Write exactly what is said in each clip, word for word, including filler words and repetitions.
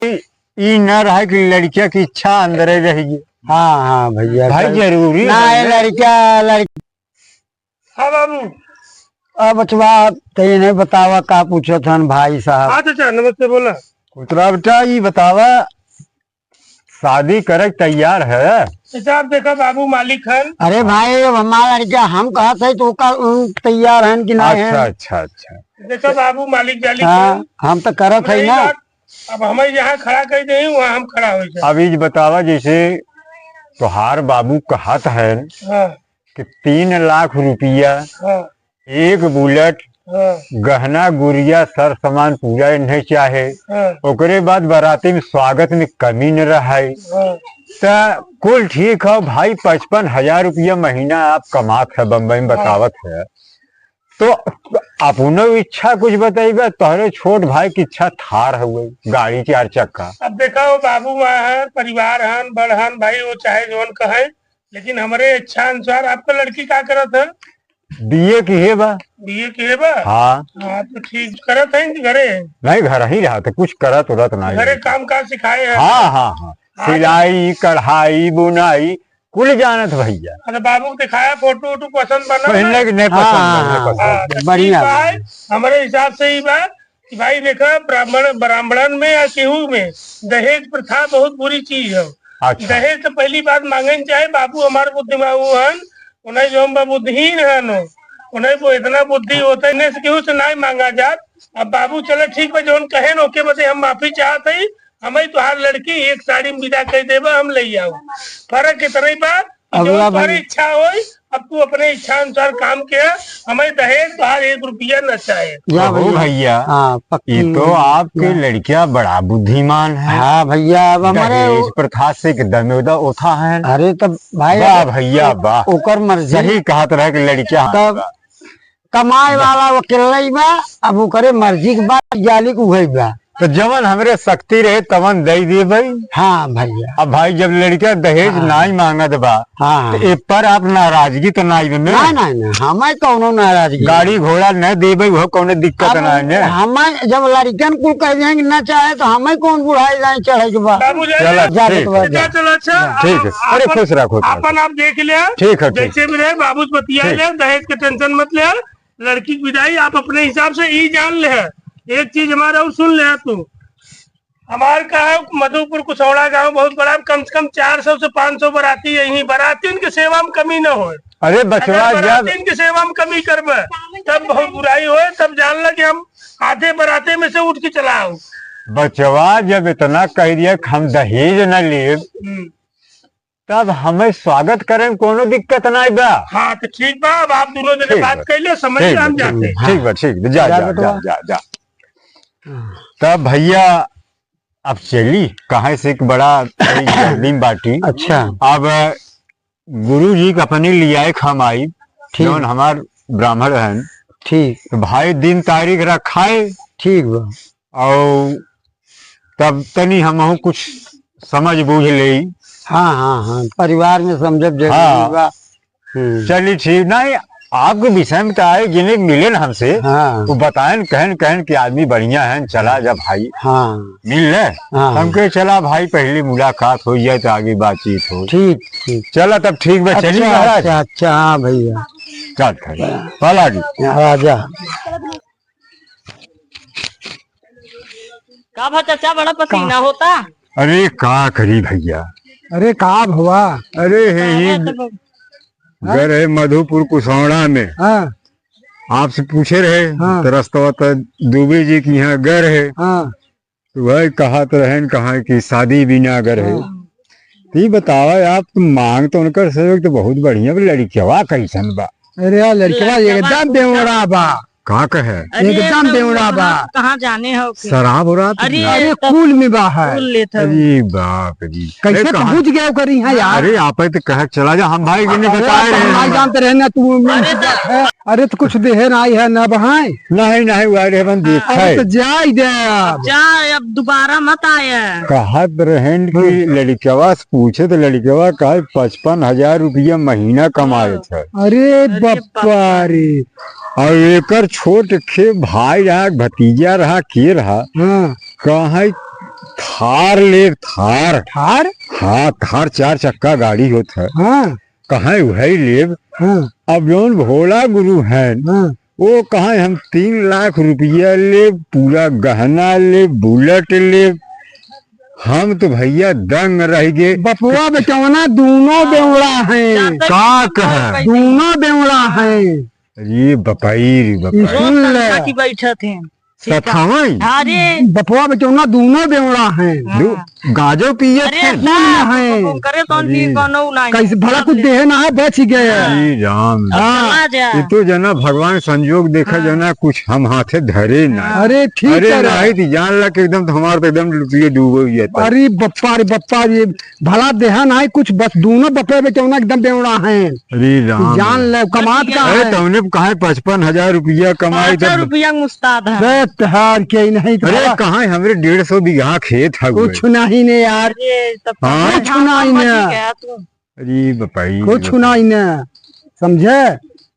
ई, ई न रहे कि लड़किया की इच्छा अंदरे रह गई। हाँ, हाँ भैया, भाई, सही। जरूरी ना है है ना। लड़किया, लड़की। हाँ बाबू। अब बचवा, तो ये नहीं बतावा का पूछत हन भाई साहब। हाँ चाचा, नमस्ते, बोला। उतरा बेटा, ई बतावा, शादी करे के तैयार है? चाचा, आप देखा, बाबू मालिक हन। अरे भाई, अब हमारा लड़का हम कहत है तो ओका, उन तैयार हन कि ना अच्छा, हन? अच्छा, अच्छा। देखा बाबू, मालिक जालिक हाँ, हन। हम तो करत है ना। बात, अब हमें जहाँ खड़ा कर दे, वहाँ हम खड़ा हो जाए। अब ई बतावा, जैसे तोहार बाबू कहत है हाँ। कि तीन लाख रुपया, हाँ। एक बुलेट, हाँ। गहना गुरिया सर सामान पूरा इन्हें चाहे, हाँ। ओकरे बाद बाराती में स्वागत में कमी न रहे। हाँ। त कुल ठीक है भाई, पचपन हजार रुपया महीना आप कमात है, बम्बई में हाँ। बतावत है, तो अपनो इच्छा कुछ बताइबे। तोहरे छोट भाई की इच्छा थार हुए, गाड़ी चार चक्का। अब देखा, वो बाबू वहाँ है, परिवार हन, बड़ हन भाई, वो चाहे जौन कहे, लेकिन हमरे इच्छा अनुसार आपका लड़की का करत है? बीए किहे बा। बीए किहे बा? हाँ। हाँ, तो ठीक करत है कि घरे है? नहीं, घर ही रहत है, कुछ करत उरत नहीं। घरे काम काज सिखाए हैं? हाँ, हाँ, हाँ। हाँ, तो सिलाई, कढ़ाई, बुनाई, कुल जानत भैया। अरे बाबू के दिखाया फोटो वोटो पसंद बना पहले ना? कि नहीं पसंद हाँ, बा, नहीं हाँ, पसंद। हाँ, तो बढ़िया ठीक बा, बा। हमरे हिसाब से ही बा। कि भाई देखा, ब्राह्मण, ब्राह्मणन में या केहू में दहेज प्रथा बहुत बुरी चीज है। अच्छा। दहेज तो पहली बात मांगे न चाहे, बाबू हमार बुद्धिमान हन, उन्हें जो हम बुद्धिहीन हन, उन्हें वो इतना बुद्धि होता है, इन्हें से केहू से नाहीं मांगा जात। अब बाबू चले ठीक बा, जौन कहे न ओके बदे हम माफी चाहत हई, हमें तोहार लड़की एक साड़ी में विदा कर देबा, हम ले आओ। फर्क इतना ही बा, अब जौन अब तोहरे भाई इच्छा होई, अब तू अपने इच्छा अनुसार काम किया, हमें दहेज तोहार एक रुपया न चाहे। जा ओहो भैया। भैया, हाँ, पक्की ये तो आपके जा। लड़किया बड़ा बुद्धिमान है। हाँ भैया, अब हमारे दहेज प्रथा से एकदम ओदा ओथा है। अरे तब भाई, वाह अब भैया, ओ-, वाह। ओकर मर्जी। सही कहत रहे कि लड़किया तब कमाए वाला वो अकेले ही बा, अब ओकरे मर्जी के बा, जाली के उहे बा। तो जवन हमरे शक्ति रहे, तवन दे देबे। हाँ भैया। अब भाई, जब लड़का दहेज हाँ। नाई मांगत बा, हाँ। तो ए पर आप नाराजगी तो नाई बने? ना, ना, ना, हमें कौनो नाराजगी गाड़ी नहीं। घोड़ा न देबे, वो कौनो दिक्कत अब ना है ने। हमें जब लड़कन कुल कह देंगे ना चाहे, तो हमें कौन बुढ़ाई जाए चढ़े के बा? बाबू जाए चला, जाए ठीक। तो बा। जा, चलो, अच्छा, ठीक है। आप अरे, अपन, खुश रहो, खुश रहो। अपन आप देख ले, ठीक है, ठीक। जैसे भी रहे, बाबू से बतिया ठीक। ले, दहेज के tension मत ले। लड़की की विदाई आप अपने हिसाब से ई जान ले है। एक चीज हमारा और सुन ले है तू। हमार का है, मधुपुर कुसौड़ा गांव बहुत बड़ा, कम से कम चार सौ से पाँच सौ बाराती यहीं, बारातिन के सेवा में कमी न होए। अरे बचवा, अगर जब बारातिन के सेवा में कमी करबे, तब बहुत बुराई होए, तब जान ले कि हम आधे बाराते में से उठ के चला आऊ। बचवा, जब इतना कह दिया कि हम दहेज न लेब, हम्म। तब हमें स्वागत करे में कोनो दिक्कत नाई बा। हाँ, तो ठीक बा, अब आप दोनों जने ठीक बात बा। कर ले, समझ ठीक ले, बा, हम ठीक जाते हैं। ठीक बा, ठीक बा, जा, जा, जा, बेटवा। जा, जा, जा। हाँ। तब भैया, अब चली, कहाँ से एक बड़ा बड़ी गर्मी बाटी। अच्छा। अब गुरु जी के अपने लियाए के हम आई, ठीक। जौन हमार ब्राह्मण हन। ठीक। तो भाई, दिन तारीख रखाए। ठीक बा। और तब तनी हमहू कुछ समझ बूझ लेई। हाँ, हाँ, हाँ, परिवार में समझब जरूरी हाँ। बा। हम्म। चली ठीक, नहीं, आपके विषय में तो आए, जिन्हें मिले न हमसे, हाँ। वो बताएन, कहन, कहन कि आदमी बढ़िया है, चला जा भाई। हाँ। मिल ले। हाँ। हम कहे, चला भाई, पहली मुलाकात हो जाए तो आगे बातचीत हो। ठीक, ठीक। चला तब ठीक बा, चली अच्छा, महाराज। अच्छा, अच्छा, हाँ भैया। चल, चल। पाला जी। राजा। का भा चाचा, बड़ा पसीना का? होता? अरे का करी भैया। अरे का भवा? अरे हे का ही बात बा? हाँ? घर है मधुपुर कुसौड़ा में। हाँ। आपसे पूछे रहे हाँ। तो रस्तवा तो दुबे जी की यहाँ घर है। हाँ। तो वही कहा तो रहन कहा कि शादी बिना घर है। हाँ। तो ये बतावा आप, तो मांग तो उनकर सहयोग तो बहुत बढ़िया बा, लड़किया कैसन बा? अरे यार, लड़कवा लड़कवा एकदम बेवड़ा बा। का कहे? अरे एकदम एकदम बेवड़ा बा। कहाँ जाने हो के? शराब हो रहा था? अरे अरे एकदम कुल में बा है। कुल लेत हो। अरे बाप रे। कैसे अरे कहाँ? पहुँच गया करी है यार? अरे आप तो कहे चला जा, हम भाई के नहीं अरे बताए आप रहे हम हैं। जानते रहे ना तू। अरे तो अरे तो कुछ देहे ना आई है ना बहाए। नहीं, नहीं, वो अरे हम देख अरे है। तो जाई दे अब। जा, अब दोबारा मत आया। कहत रहन कि हम्म। लड़कवा से पूछे तो लड़कवा कहे पचपन हजार रुपया महीना कमाए हाँ। थे। अरे अरे बप्पा बाप। रे। और एकर छोट खे भाई रहा, भतीजा रहा, के रहा, हाँ। कहे थार लेब, थार। थार? हाँ, थार चार चक्का गाड़ी होत है। हाँ। कहें उहइ लेब। हाँ। अब जौन भोला गुरु हैं, हाँ। वो कहें हम तीन लाख रुपया लेब, पूरा गहना लेब, बुलेट लेब। हम तो भइया दंग रहि गए। बपवा बेटौना दूनो बेवड़ा हैं। का कहे? दूनो बेवड़ा हैं। अरे बपई रे बपई। सुन ले। रोज संझा की बैठत हैं। सथवई? अरे। बपवा बेटौना दूनो बेवड़ा हैं। हाँ। दू-, गाजो पियत अरे हैं। ना, हैं। करे तो उनकी अरे। कौनो नहीं। कैसे भला कुछ देहे ना है, बच गए। अरे राम। हाँ। चला जा। ये तो जना भगवान संजोग देखा हाँ। जना कुछ हम हाथे धरे ना। हाँ। अरे ठीक अरे है। नहीं तो जान ला कि एकदम तो हमार तो एकदम लुटिए डूबे हुए था। अरे बप्पा रे बप्पा रे, भला देहा नाहीं कुछ, बस दूनो बपे बेटौना एकदम बेवड़ा हैं। अरे राम। जान ले, कमात का अरे है? तौने कहाँ पचपन हजार रुपया कमाई पाँच तब रुपया मुस्ताद है। बे तहार के ही नहीं तो अरे भला कहाँ हमरे डेढ़ सौ बीघा खेत है कुछ नहीं ने यार। अरे तब हाँ? कुछ नहीं ने। अरे बपाई, कुछ बपाई। नहीं ने, समझे?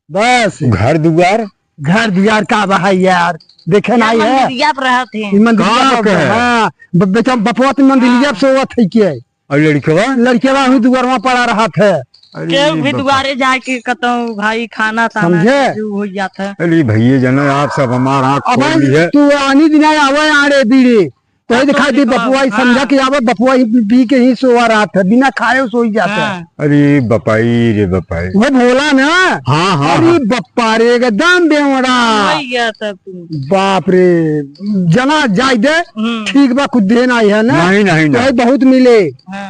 बस। घर दुआर? घर दुआर का बा है यार, देखे नहीं है? मंदिरिया पर रहत हैं। ई मंदिरिया का पर, कहे? हाँ, ब-, बेटा बपवा तो मंदिरिया पर हाँ। सोवत है के? और लड़कवा? लड़कवा हूँ दुआरवा पड़ा रहत है। अरे केहू भी बाप। दुआरे जाके कतहूँ भाई खाना ताना समझे? जो हो जात है। अरे भैया जना, आप सब हमार आँख अब खोल ली है। तू आनी दिना आवे आड़े बीड़े, तो हाँ, दिखा तो दी दिखाओ। बपुआ ही समझा हाँ। के आवे, बपुआ ही पी के ही सोवा रहत है, बिना खाए सोई जात है। हाँ। अरे बपाई रे बपाई। वो भोला ना? हाँ, हाँ, अरे हाँ। बप्पा रे, एकदम बेवड़ा। वही है सब। बाप रे, जना जाय दे, हम्म। ठीक बा, कुछ देन आई है ना? नहीं, नहीं, तो नहीं। बहुत मिले। हाँ।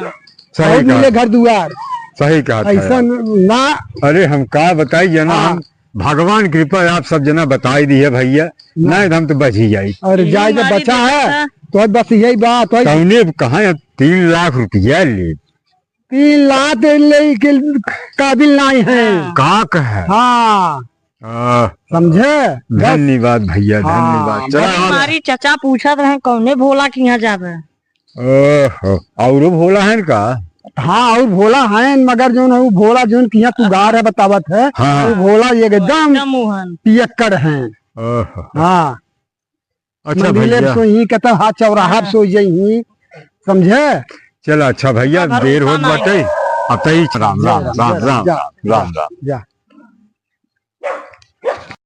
सही बहुत कहा। मिले घर दुआर। सही कहा था ऐसा यार। ना। अरे हम का बताई जना, हाँ। हम भगवान कृपा आप सब जना बताई दी है भैया, ना। नहीं तो हम तो बच ही जाई। अरे ये जाय दे, बीमारी बचा है, देखा। तो बस यही बात है। तौने कहा है तीन लाख रुपया ले। तीन लाख ले के काबिल नहीं है। हाँ। का कहे? हाँ। आह। समझे? धन्यवाद भैया, हाँ। धन्यवाद। चला, बड़ी आ। मारी चचा पूछत रहे, कौने भोला के यहाँ जाबे? ओहो, औरो भोला हैं का? हाँ, और भोला हैं, मगर जौन है, वो भोला जौन किहाँ तू गार है बतावत है, हाँ। वो भोला एकदम एकदम मोहन। पियक्कड़ हैं। ओहो। हाँ। अच्छा मंदिर भैया। सोई ही, कहता, हाँ, चौराहा पे हाँ। सोई जाई ही, समझे? चला, अच्छा भैया, अब देर होत भरोसा बाटे। नहीं। अब तई राम, जा, राम, जा, राम, जा, राम, जा, राम, राम। जा।